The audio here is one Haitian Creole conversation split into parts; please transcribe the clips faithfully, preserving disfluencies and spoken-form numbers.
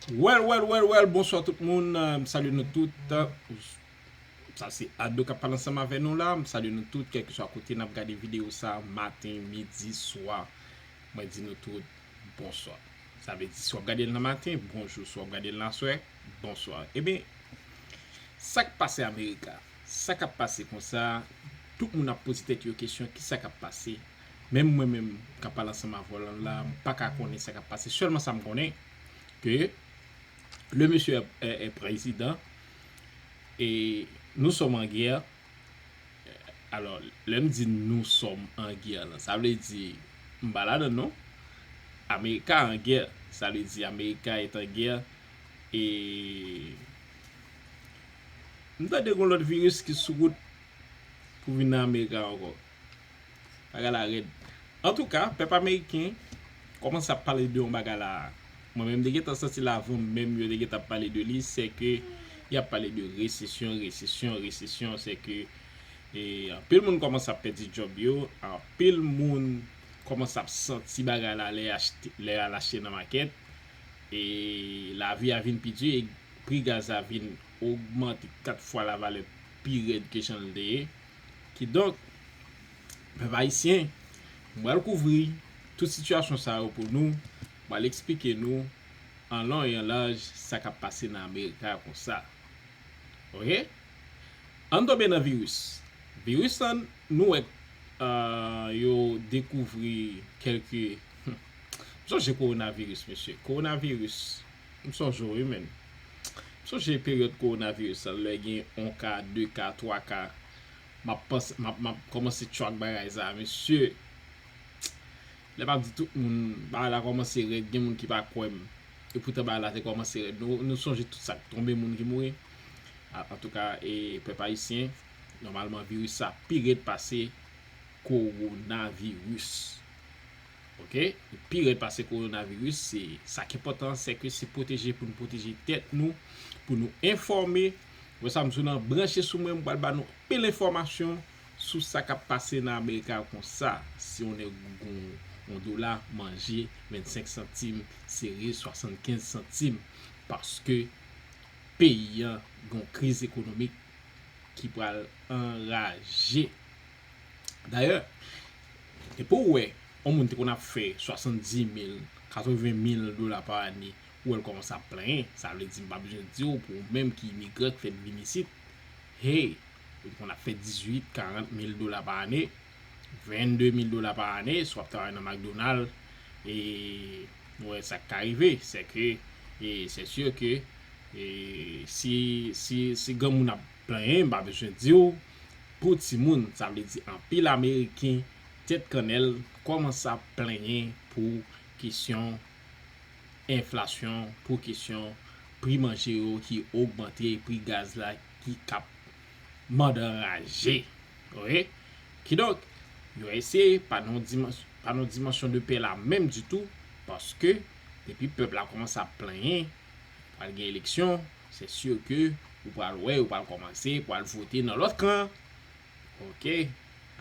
Well, well, well, well, bonswa tout moun. Euh, m salye nou tout. Sa se Ado k ap pale ansanm avè nou la. M salye nou tout, kèlkeswa kote n ap gade videyo sa, maten, midi, swa. Mwen di nou tout, bonswa. Sa vle di, si w ap gade l nan maten, bonjou. Si w ap gade l nan aswè, bonswa. Ebyen, sa k pase Amerika? Sa k ap pase konsa? Tout moun ap poze tèt yo kesyon, kisa k ap pase? Menm mwen menm k ap pale ansanm avè w la, m pa ka konnen sa k ap pase. Sèlman sa m konnen, ke le monsieur est, est, est président et nous sommes en guerre. Alò, lè m di nous sommes en guerre la, sa vle di m pa ladan non. Amerika en guerre, sa vle di Amerika est en guerre. E m tande gon lòt viris ki sou wout pou vin nan Amerika ankò. Bagay la rèd. Antouka, pèp ameriken kòmanse ap pale de yon bagay la. Mwen menm, m te gentan santi l avan menm yo te gentan ap pale de li, se ke y ap pale de resesyon, resesyon, resesyon, se ke e, anpil moun kòmanse ap pèdi djòb yo, anpil moun kòmanse ap santi bagay la lè achte, lè y al achte nan makèt, e lavi a vin pi di, e pri gaz la vin ogmante kat fwa lavalè pi rèd ke jan l te ye. Kidonk, pèp ayisyen, m pral kouvri tout sitiyasyon sa yo pou nou, m pral eksplike nou an lon e an laj sa k ap pase nan Amerika konsa. Oke? Ann tonbe nan viris. Viris lan, nou wè, euh, yo dekouvri kèlke, hmm. M sonje kowonaviris, mesye. Kowonaviris. M sonje w, wi, menn. M sonje peryòd kowonaviris lan, lè gen yon ka, de ka, twa ka. M ap panse, m ap, m ap kòmanse track bagay sa, mesye. Lè m ap di tout moun, bagay la kòmanse rèd, gen moun ki pa kwè m. Epoutan bagay la te kòmanse rèd. Nou, nou sonje tout sa k tonbe, moun ki mouri. A, antouka, e, pèp ayisyen, nòmalman, viris sa pi rèd pase kowonaviris. Oke? Li pi rèd pase kowonaviris, se sa k enpòtan, se ke se pwoteje pou nou pwoteje tèt nou, pou nou enfòme. Wè sa m sou nan, branche sou mwen, m pral ba nou anpil enfòmasyon sou sa k ap pase nan Amerika konsa. Si on nèg gon yon dola, manje vennsenk santim, sere swasannkenz santim, paske peyi an gon kriz ekonomik ki pral anraje. Dayè, depi w wè yon moun te konn ap fè swasanndis mil, katreven mil dola pa ane, ou wè l kòmanse ap plenyen, sa vle di m pa bezwen di w, pou ou menm ki imigran k fèk vin isit, hey, ou te konn ap fè dizuit, karant mil dola pa ane, vennde mil dola pa ane, si w ap travay nan McDonald, e nou wè sa k ka rive, se ke, e se si ke, e si, si, si granmoun ap plenyen, m pa bezwen di w, pou timoun, sa vle di anpil Ameriken, tèt kannèl, kòmanse ap plenyen pou kesyon enflasyon, pou kesyon pri manje yo ki ogmante, pri gaz la ki k ap mande anraje. Oke? Kidonk, yo eseye pa nan dimans-, pa nan dimansyon de pè la menm ditou, paske depi pèp la kòmanse ap plenyen, pral gen eleksyon, se si ke ou pral wè, ou pral kòmanse, pral vote nan lòt kan. Oke?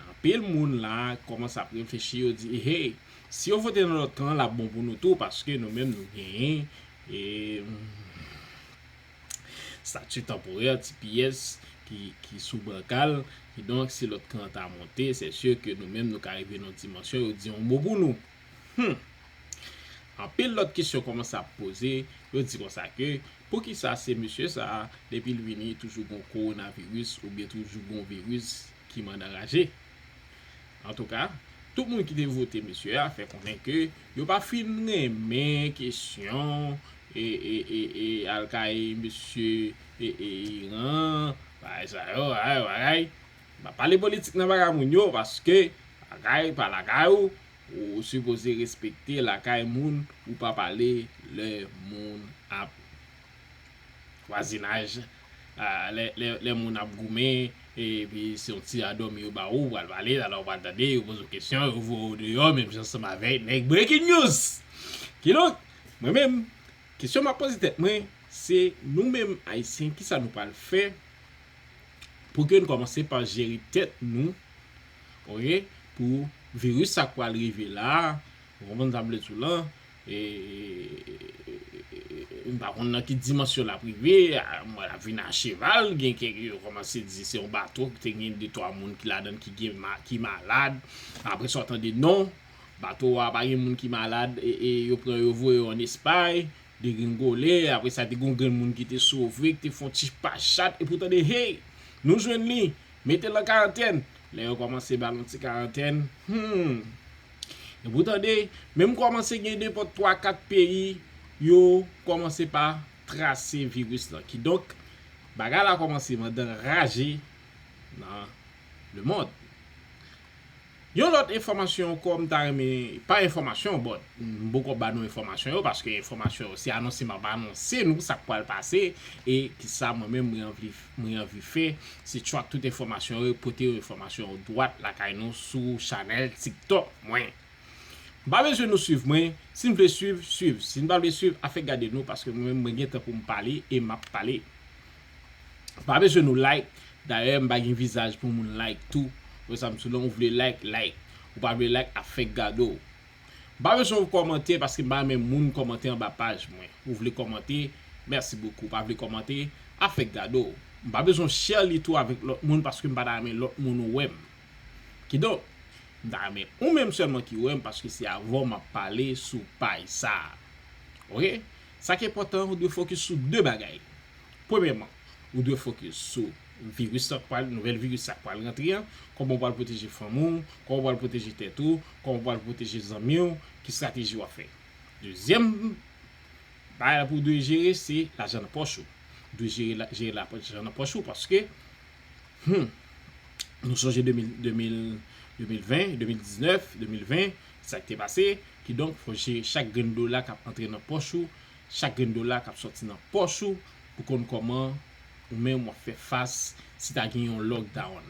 Anpil moun la kòmanse ap reflechi, yo di, hey, si yo vote nan lòt kan, l ap bon pou nou tou, paske nou menm nou genyen, e, stati tanporè, T P S, ki, ki sou bankal. Kidonk, si lòt kan an ta monte, se si ke nou menm nou ka rive nan yon dimansyon, yo di yon mo pou nou. Hmm. Anpil lòt kesyon kòmanse ap poze, yo di konsa ke, poukisa se mesye sa a, depi l vini, toujou gon kowonaviris oubyen toujou gon viris ki mande anraje? Antouka, tout moun ki te vote mesye a fè konnen ke yo pa fin renmen kesyon, e, e, e, e, al kay mesye, e, e, Iran, bagay sa yo, bagay, bagay. M pa pale politik nan bagay moun yo, paske lakay pa lakay ou, ou sipoze respekte lakay moun, ou pa pale lè moun ap vwazinaj, a, lè, lè, lè moun ap goumen, epi se yon ti radòmi yo ba ou, ou pral pale, talè ou pral tande, yo poze w kesyon, yo voye w deyò, menm jan ansanm avèk nèg Breaking News. Kidonk, mwen menm, kesyon m ap poze tèt mwen, se nou menm Ayisyen, kisa nou pral fè pou ke nou kòmanse pa jere tèt nou, oke, pou viris sa k pral rive la, ou konprann sa m vle di w lan, e, M pa konn nan ki dimansyon l ap rive, a, mwen l ap vin a cheval, gen kèk yo kòmanse di se yon bato ki te gen de twa moun ki ladan l ki gen ma, ki malad. Apre sa w tande non, bato a pa gen moun ki malad, e, e yo pran yo voye yo ann Espay, degringole, apre sa te gen yon grenn moun ki te sove, ki te fè yon ti pachat, epi w tande, hey, nou jwenn li, mete l an karantèn. Lè yo kòmanse ba l yon ti karantèn, hmm, epi w tande, menm kòmanse gen nenpòt twa, kat peyi, yo kòmanse pa trase viris lan. Kidonk, bagay la kòmanse mandan raje nan lemonn. Yon lòt enfòmasyon ankò m ta renmen, pa enfòmasyon, bon, m poko ba nou enfòmasyon yo, paske enfòmasyon yo, se anonse m ap anonse nou sa k pral pase, e kisa mwen menm mwen anvi, mwen anvi fè, se track tout enfòmasyon yo, pote enfòmasyon yo dwat lakay nou sou chanèl TikTok mwen. M pa bezwen nou swiv mwen. Si n vle swiv, swiv. Si n pa vle swiv, afè gade nou, paske mwen menm, mwen gen tan pou m pale e m ap pale. M pa bezwen nou like. Dayè, m pa gen vizaj pou moun like tou. Wè sa m sou lan, ou vle like, like. Ou pa vle like, afè gade w. M pa bezwen w kòmante, paske m pa renmen moun kòmante anba paj mwen. Ou vle kòmante, mèsi bokou. Ou pa vle kòmante, afè gade w. M pa bezwen w share li tou avèk lòt moun, paske m pa ta renmen lòt moun wè m. Kidonk, m ta renmen ou menm sèlman ki wè m, paske se avè w m ap pale sou paj sa a. Oke? Sa ki enpòtan, ou dwe fokis sou de bagay. Premyèman, ou dwe fokis sou viris sa k pral, nouvèl viris sa k pral rantre an, kòman w pral pwoteje fanmi w, kòman w pral pwoteje tèt ou, kòman w pral pwoteje zanmi w, ki estrateji w ap fè. Dezyèm bagay la pou w dwe jere, se lajan nan pòch ou. Ou dwe jere la, jere lajan nan pòch ou, paske Hmm. Nou sonje de mil, de mil, de mil ven, de mil diznèf, de mil ven, sa k te pase. Kidonk, fò jere chak grenn dola k ap antre nan pòch ou, chak grenn dola k ap sòti nan pòch ou, pou konn kòman ou menm w ap fè fas si ta gen yon lockdown.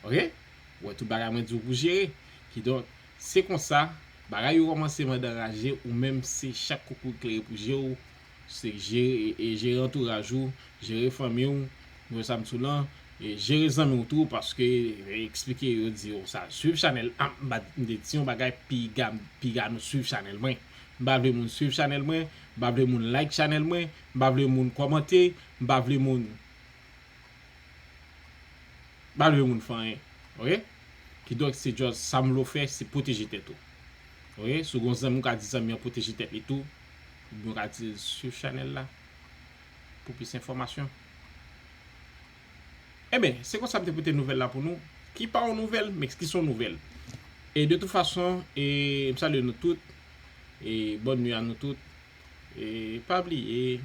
Oke? Ou wè tout bagay mwen di w pou jere. Kidonk, se konsa, bagay yo kòmanse mandan raje, ou menm se chak kout klere pou je w, se jere, e, jere antouraj ou, jere fanmi w, nou wè sa m sou lan, e, jere zanmi w tou, paske, e, eksplike yo, di yo sa, swiv chanèl, a, m pa, m te di yon bagay, piga, piga nou swiv chanèl mwen. M pa vle moun swiv chanèl mwen, m pa vle moun like chanèl mwen, m pa vle moun kòmante, m pa vle moun M pa vle moun fè anyen. Oke? Kidonk, se just sa m vle w fè, se pwoteje tèt ou. Oke? Si w gen yon zanmi, w ka di zanmi an pwoteje tèt li tou. Oubyen w ka di l swiv chanèl la pou plis enfòmasyon. Ebyen, se konsa m te pote nouvèl la pou nou. Ki pa yon nouvèl, men ki se yon nouvèl. E de tout fason, e, m salye nou tout. E bòn nwi a nou tout. E pa bliye,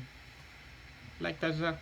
like paj la.